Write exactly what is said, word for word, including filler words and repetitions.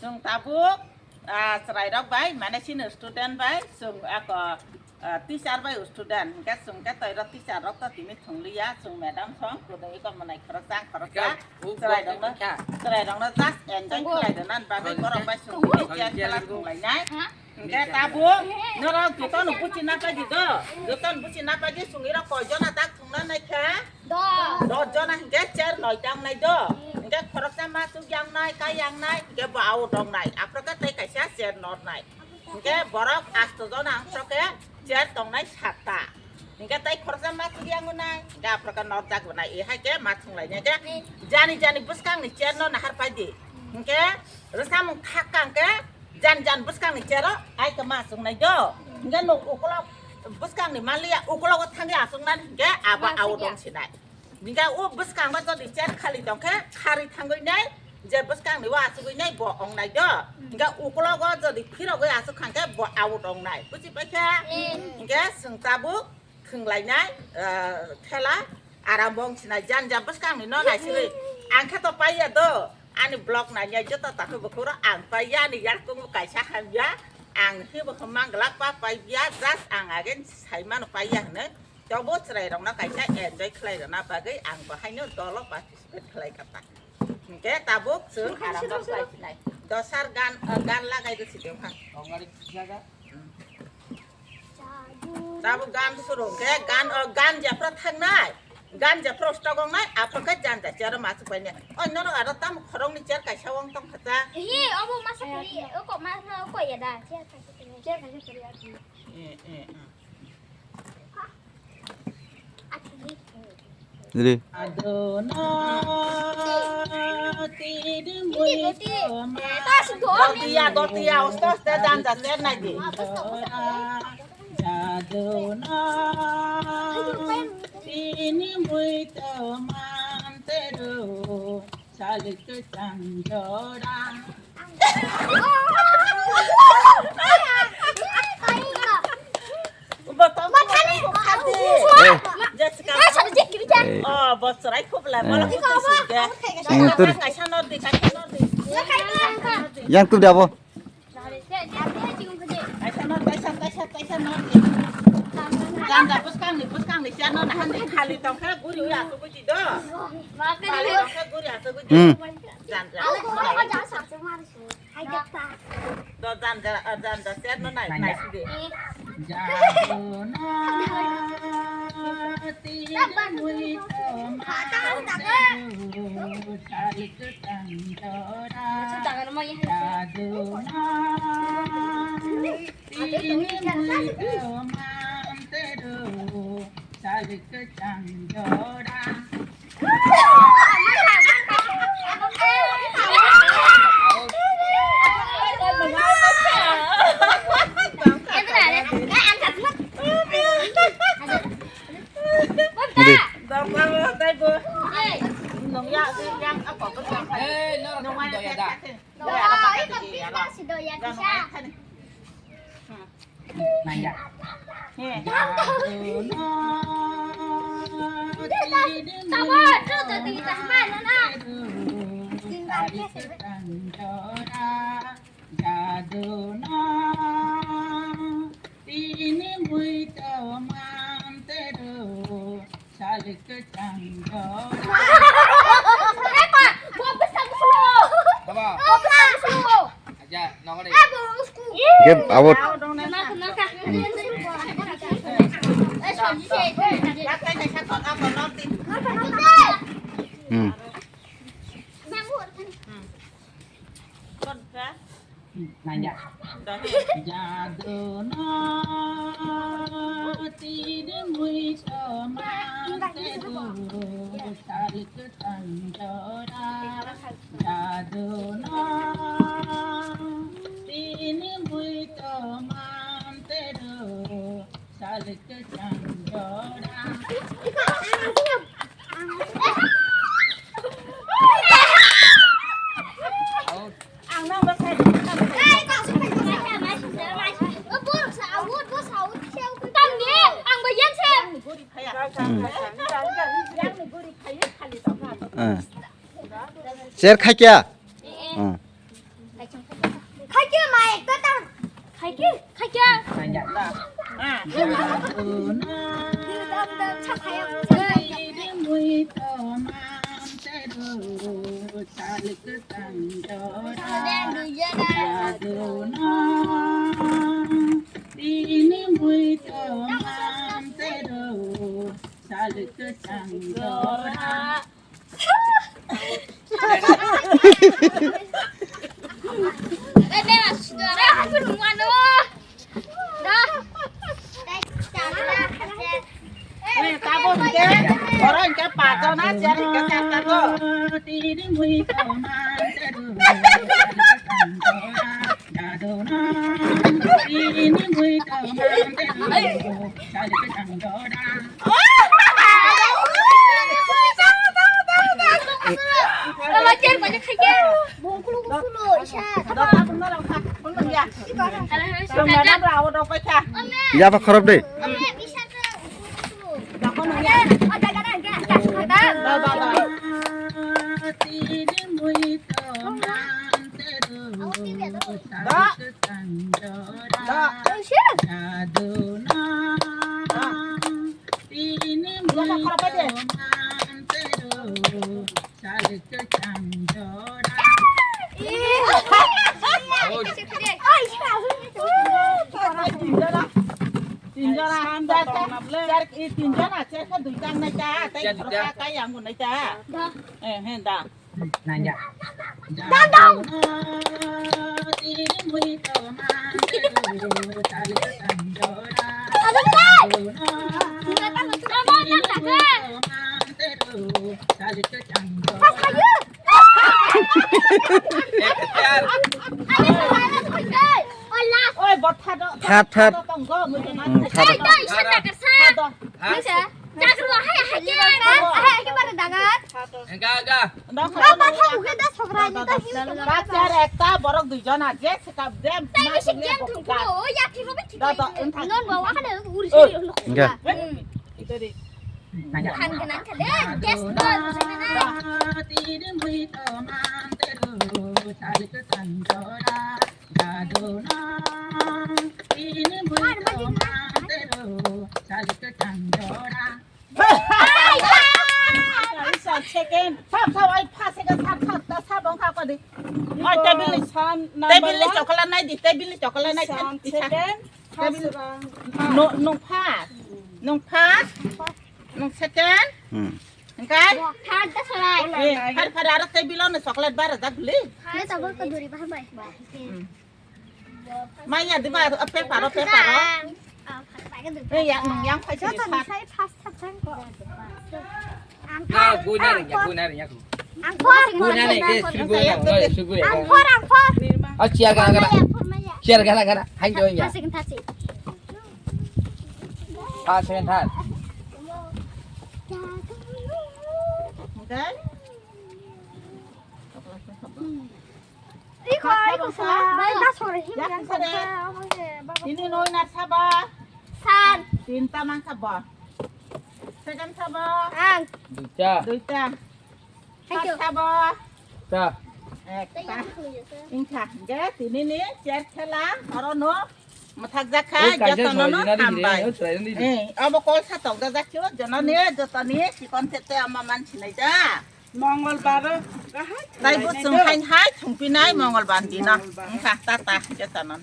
Chwng tabuk, ah, chwrairok bai, mane senior student bai, chwng ako, ah, teacher bai student, hwnkhe chwng khe toiro teacher rok to tini thwngliya, chwng madam song, kudui ko mwnai khoroksa, khoroksa, chwrairokno, chwrairokno just enjoy khlai rwna bagwi borok bai chwng tini chair khela thwnglainai. Hwnkhe tabuk norok jotono buchi napaidi do, jotono buchi napaidi, chwng irok koijona tak thwngna naikha? Dos. Dos jona hwnkhe chair noita wngnai do. Hwnkhe khoroksa ma chuk yangnai, kai yangnai, hwnkhe bo out wngnai. Aphro khe tei kaisa chair nornai. Hwnkhe borok asto jona aphro khe chair tongnai satta. Hwnkhe tei khoroksa ma chuk yangnai, hwnkhe aphro khe norjak wnai. E hai khe ma thwnglainai khe jani jani bwskangni chair no nahar paidi. Hwnkhe rwsamung thak kang khe Jan jan bwskangni chair o ai khe ma chungnai do. Hwnkhe nwng ukolog bwskangni manliya, ukologo thangwi achuknani hwnkhe abo out wng sinai. Hwnkhe o bwskango jodi chair khali tongkhe kharwi thangwi nai, je bwskangni o achugwi nai bo wngnai do. Hwnkhe ukologo jodi phirogwi achuk kha hwnkhe bo out wngnai. Buchi paikha? Hwnkhe chwng tabuk thwnglainai, ah, thela aram bo wng sinai, jan jan bwskangni no naisigwi. Ang khe to paiya do, ani vlog nainai joto takhuk bukhuk rok ang paiya, ani yakung bo kaisa hamya, ang hibo khe manglak pa paiya, just ang again sai mano paiya hwnwi. Tobo chwrai rokno kaisa enjoy khlai rwna bagwi ang bo haino dolo participate khlai kha ta. Hwnkhe tabuk chwng aram bo khlai sinai. Dosar gan, ah, gan lagai rw sidi wngkha. Tabuk gan suru khe gan, o gan jephru thangnai, gan jephru stogongnai, aphru khe janja chair o ma chukbainai. Oi, norok aro tamo khoroknwi chair kaisa wng tongkha ta? Hi, obo masa kari, oko ma, oko ya da, chair kaisa kari. Chair kaisa kari ati. Eh, eh, eh. Ati. Dili. Adono tini mui dotiya, dotiya, osta, osta, janja chair nai di. Adono tini mui tomantero salik tang jora. Bo tong khati. Jessica. Oh, bo chwrai khub lai. Mala khub sing ke. Yang tur. Kaisa nor di, kaisa nor di. Yang tur dabo. Kaisa nor, kaisa, kaisa, kaisa nor di. Janja bwskang ni, bwskang ni chair no nahan di khali tong kha guri ui asu buji do. Khali tong kha guri asu buji. Hmm. Janja. Do janja, ah, janja chair no nai, nai sidi. Salik kechang jora. Hei, Pak, bo bwskango solo. Baba. Bo bwskango solo. Aja, nokore. Eh, bo usku. Game out. Naka, naka. Hmm. Eh, soji se. Hmm. Nanya. Jadu no tini mui tomante do salik tanjora. Jadu no tini mui tomante do salik tanjora. Out. Hmm. Ah. Share khai kya? Hmm. Jaduna, tini mui tomam teru, salik tangjora. Jaduna, tini mui tomam teru, salik tangjora. Yaba khorop de. Tinjona, tinjona, cher, i tinjona, cher khe duita wngnai ta, tei khoroksa kai yang wngnai ta. Eh, he, da. Nanya. Oi, botha do. That, that. Botha do tonggo, mui do na. Hmm, that. Oi, to isa takar sa. That do. Masa, takar lo, hai, hai, ke, hai, hai, ke, bare dagar. Enggak, enggak. Ba, ba, tha, uke da, sokra, ni da, hi, sokra. Bakchar ekta, borok duijon, ar je sekap, je. Tai ma bisi sekle gen bokka. Thungku, o, ya, thiro, bi, thiro. Da, da, enthak. Non, ba, wa, kana, uri, oi, suri, lo. Enggak. Hmm. Itu di. Kan, kan, kan, kan, eh, gas, gas, gas, gas. Tini mui to man teru, salik tanjora, jaduna. Tini mui to man teru, salik tanjora. Ai, sa second. Sa, sa, ai, pa second, sa, sa, sa, sa, dong, sa, pa di. Ai, table ni, san number table ni one. Chocolate nai di, table ni chocolate nai, san isa. Second. Table. First round. No, no, first. No, first. No, second. Hmm. Engkai? Third da, sarai. Eh, har, har, aro table no chocolate bara jak guli. Hai, table ko duri bahar bai. Hmm. Maya, di ba, a, paper, a, paper, a. Eh, ya, nung yang phai sini, sa. Ang phor, ang phor. Ang phor, ang phor. Ang phor. Oh, chair gana, gana. Chair gana, gana. Hai, join ya. Thasi, thasi. Ah, second third. Engkai? Iko, iko, sala. Bai, da, sorry. Ini noi na saba. San. Tinta man saba. Second saba. Ang. Duita. Duita. Thank you. Saba. Ta. Ekta. Engkha, je, tini ni chair khela, oro no. Mathak jakha, jotono no hambai. Eh, abo kol sa tok da jakha, jono ni, joto ni, chikon tete ama man sinai ja. Mongolbar, kahai. Tai bo sung hai hai, thungpinai Mongolbar dino. Mongolbar. Engkha, tata, jotono.